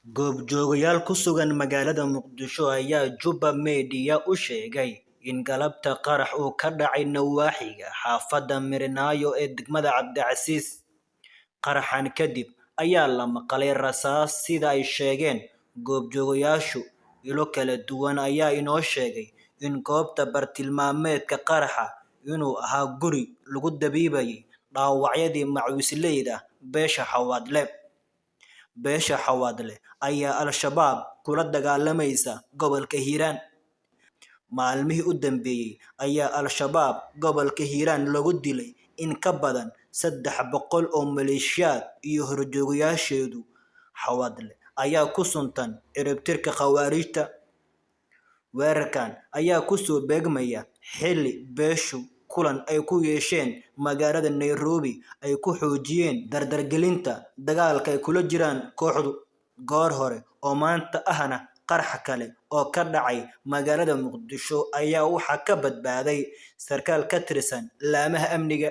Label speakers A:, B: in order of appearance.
A: Goobjoogeyaal ku sugan magaalada Muqdisho ayaa Juba Media u sheegay in galabta qarax uu ka dhacay nawaaxiga xaafadda Mirinaayo ee degmada Cabdicasiis. Qaraxan kadib ayaa la maqlay rasaas sida ay sheegeen goobjoogeyaashu. Ilo kala duwan ayaa inoo sheegay in goobta bartilmaameedka qaraxa inuu ahaa guri lagu dabiibayay dhaawacyadii macawisleyda beesha Xawaadle. Beesha Xawaadle ayaa Al-shabaab kula dagaalamaysa gobolka Hiiraan. Maalmihii u dambeeyay ayaa Al-shabaab gobolka Hiiraan loogu dilay in ka badan 300 oo maleeshiyaad iyo horjoogayaashooda. Xawaadle ayaa ku suntan ciribtirka khawaarijta. Weerarkan ayaa ku soo beegmaya xilli beeshu kulan ay ku yeesheen magaalada Nairobi ay ku xoojiyeen dardargelinta dagaalka ay kula jiraan kooxdu. Goor hore oo maanta ahna qarax kale oo ka dhacay magaalada Muqdisho ayaa waxaa ka badbaaday sarkaal ka tirsan laamaha amniga.